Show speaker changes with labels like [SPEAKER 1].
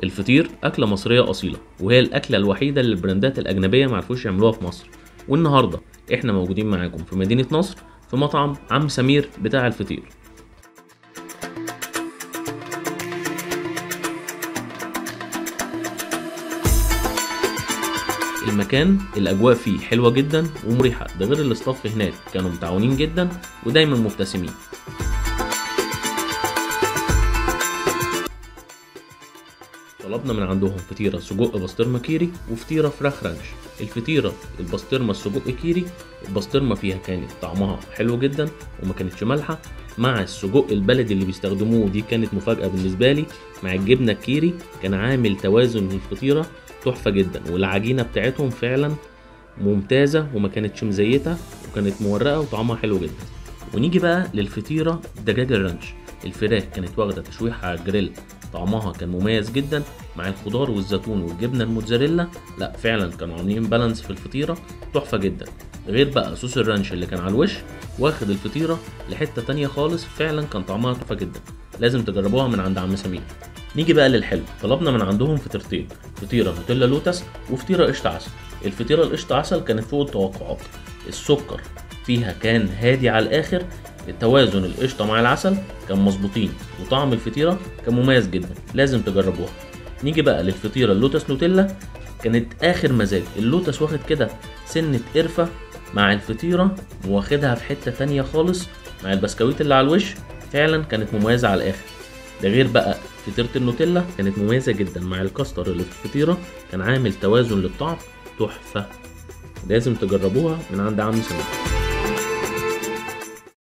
[SPEAKER 1] الفطير أكلة مصرية أصيلة، وهي الأكلة الوحيدة اللي البراندات الأجنبية معرفوش يعملوها في مصر. والنهاردة احنا موجودين معاكم في مدينة نصر في مطعم عم سمير بتاع الفطير. المكان الأجواء فيه حلوة جدا ومريحة، ده غير الاستاف هناك كانوا متعاونين جدا ودايما مبتسمين. طلبنا من عندهم فطيرة سجق بسطرمة كيري وفطيرة فراخ ranch. الفطيرة البسطرمة السجق كيري البسطرمة فيها كانت طعمها حلو جدا وما كانتش مالحة، مع السجق البلدي اللي بيستخدموه دي كانت مفاجأة بالنسبة لي، مع الجبنة الكيري كان عامل توازن للفطيرة تحفة جدا، والعجينة بتاعتهم فعلا ممتازة وما كانتش مزيتة وكانت مورقة وطعمها حلو جدا. ونيجي بقى للفطيرة دجاج ال ranch، الفراخ كانت واخدة تشويحة على الجريل، طعمها كان مميز جدا مع الخضار والزيتون والجبنة الموتزاريلا. لا فعلا كانوا عاملين balance في الفطيرة تحفة جدا، غير بقى صوص ال ranch اللي كان على الوش واخد الفطيرة لحتة تانية خالص، فعلا كان طعمها تحفة جدا، لازم تجربوها من عند عم سمير. نيجي بقى للحلو، طلبنا من عندهم فطيرتين، فطيرة نوتيلا لوتس وفطيرة قشطة عسل. الفطيرة القشطة عسل كانت فوق التوقعات، السكر فيها كان هادي على الآخر، التوازن القشطة مع العسل كان مظبوطين، وطعم الفطيرة كان مميز جدا، لازم تجربوها. نيجي بقى للفطيرة اللوتس نوتيلا، كانت آخر مزاج، اللوتس واخد كده سنة قرفة مع الفطيرة واخدها في حتة تانية خالص مع البسكويت اللي على الوش، فعلا كانت مميزة على الآخر. ده غير بقى فطيرة النوتيلا كانت مميزة جدا مع الكاستر اللي في الفطيرة، كان عامل توازن للطعم تحفة، لازم تجربوها من عند عم سمير.